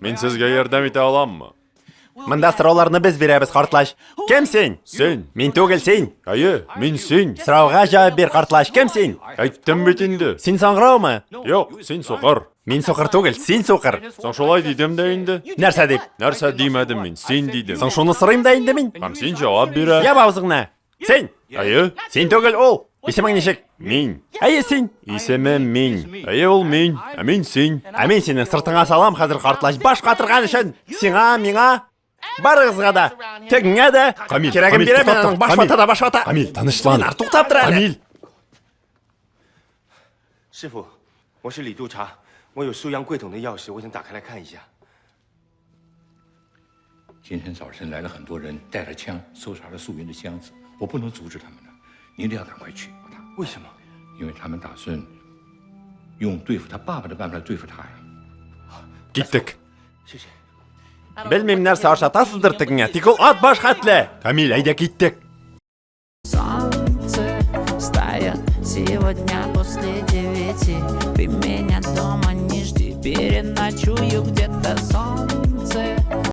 Мин сезгә ярдәм итә аламмы? Монда сорауларны без бирәбез, картлач. Кем син? Син. Мин түгел, син. Әйе, мин син. Сорауга җавап бир, картлач. Кем син? Әйттем бит инде. Син саңгыраумы? Юк, син сукыр. Мин сукыр түгел, син сукыр. Соң шулай дидем дә инде. Нәрсә дип? Нәрсә димәдем мин, син дидем. Соң шуны сорыйм да инде мин. Һәм син җавап бирә. Яп авызыңны. Син! Әйе. Син түгел ул. Исемең ничек? Мин. Әйе, син. Исемем мин. Әйе, ул мин. Ә мин син. Ә мин синең сыртыңа салам хәзер картлач баш катырган өчен. Сиңа, миңа, барыгызга да. Тегеңә дә. Камил, Кирәген Камил, бирәм туктап мин тор, аның. Баш Камил. вата да баш вата. Камил, тынычлан. Ленар, туктап тор әле. Камил. 师傅，我是李督察，我有收养柜桶的钥匙，我想打开来看一下。 今天早晨来了很多人，带着枪搜查了素云的箱子，我不能阻止他们的，您一定要赶快去。 为什么？ 因为他们打算用对付他爸爸的办法来对付他呀。 Киттек. 谢谢。 Белмим нәрсә ашатасыздыр тегеңә, тик ул ат баш хәтле. Камил, әйдә киттек. Солнце встает сегодня после 9. Ты меня дома не жди, переночую где-то солнце.